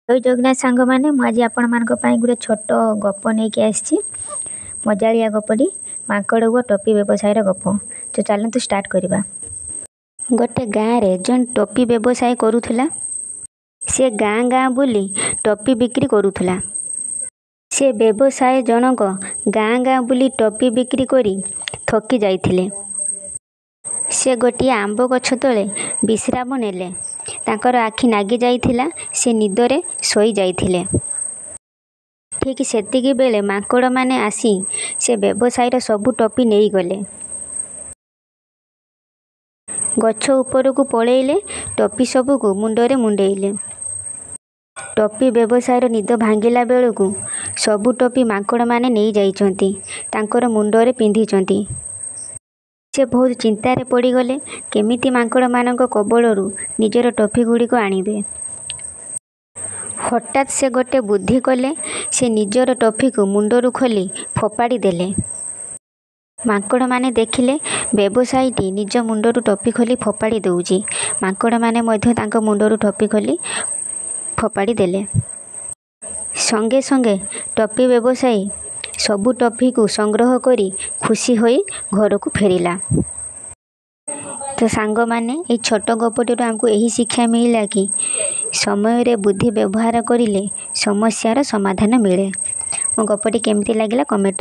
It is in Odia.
ଜୟ ଜଗନ୍ନାଥ ସାଙ୍ଗମାନେ, ମୁଁ ଆଜି ଆପଣମାନଙ୍କ ପାଇଁ ଗୋଟେ ଛୋଟ ଗପ ନେଇକି ଆସିଛି, ମଜାଳିଆ ଗପଟି, ମାଙ୍କଡ଼ ଓ ଟୋପି ବ୍ୟବସାୟୀର ଗପ। ତ ଚାଲନ୍ତୁ ଷ୍ଟାର୍ଟ କରିବା। ଗୋଟେ ଗାଁରେ ଜଣେ ଟୋପି ବ୍ୟବସାୟ କରୁଥିଲା। ସେ ଗାଁ ଗାଁ ବୁଲି ଟୋପି ବିକ୍ରି କରୁଥିଲା। ସେ ବ୍ୟବସାୟୀ ଜଣକ ଗାଁ ଗାଁ ବୁଲି ଟୋପି ବିକ୍ରି କରି ଥକି ଯାଇଥିଲେ। ସେ ଗୋଟିଏ ଆମ୍ବ ଗଛ ତଳେ ବିଶ୍ରାମ ନେଲେ। ତାଙ୍କର ଆଖି ଲାଗିଯାଇଥିଲା, ସେ ନିଦରେ ଶୋଇଯାଇଥିଲେ। ଠିକ୍ ସେତିକିବେଳେ ମାଙ୍କଡ଼ମାନେ ଆସି ସେ ବ୍ୟବସାୟୀର ସବୁ ଟୋପି ନେଇଗଲେ। ଗଛ ଉପରକୁ ପଳେଇଲେ, ଟୋପି ସବୁକୁ ମୁଣ୍ଡରେ ମୁଣ୍ଡେଇଲେ। ଟୋପି ବ୍ୟବସାୟୀର ନିଦ ଭାଙ୍ଗିଲା ବେଳକୁ ସବୁ ଟୋପି ମାଙ୍କଡ଼ମାନେ ନେଇଯାଇଛନ୍ତି, ତାଙ୍କର ମୁଣ୍ଡରେ ପିନ୍ଧିଛନ୍ତି। ସେ ବହୁତ ଚିନ୍ତାରେ ପଡ଼ିଗଲେ, କେମିତି ମାଙ୍କଡ଼ମାନଙ୍କ କବଳରୁ ନିଜର ଟୋପିଗୁଡ଼ିକ ଆଣିବେ। ହଠାତ୍ ସେ ଗୋଟେ ବୁଦ୍ଧି କଲେ। ସେ ନିଜର ଟୋପିକୁ ମୁଣ୍ଡରୁ ଖୋଲି ଫୋପାଡ଼ି ଦେଲେ। ମାଙ୍କଡ଼ମାନେ ଦେଖିଲେ ବ୍ୟବସାୟୀଟି ନିଜ ମୁଣ୍ଡରୁ ଟୋପି ଖୋଲି ଫୋପାଡ଼ି ଦେଉଛି। ମାଙ୍କଡ଼ମାନେ ମଧ୍ୟ ତାଙ୍କ ମୁଣ୍ଡରୁ ଟୋପି ଖୋଲି ଫୋପାଡ଼ି ଦେଲେ। ସଙ୍ଗେ ସଙ୍ଗେ ଟୋପି ବ୍ୟବସାୟୀ ସବୁ ଟୋପିକୁ ସଂଗ୍ରହ କରି ଖୁସି ହୋଇ ଘରକୁ ଫେରିଲା। ତ ସାଙ୍ଗମାନେ, ଏଇ ଛୋଟ ଗପଟିରୁ ଆମକୁ ଏହି ଶିକ୍ଷା ମିଳିଲା କି ସମୟରେ ବୁଦ୍ଧି ବ୍ୟବହାର କରିଲେ ସମସ୍ୟାର ସମାଧାନ ମିଳେ। ମୋ ଗପଟି କେମିତି ଲାଗିଲା କମେଣ୍ଟ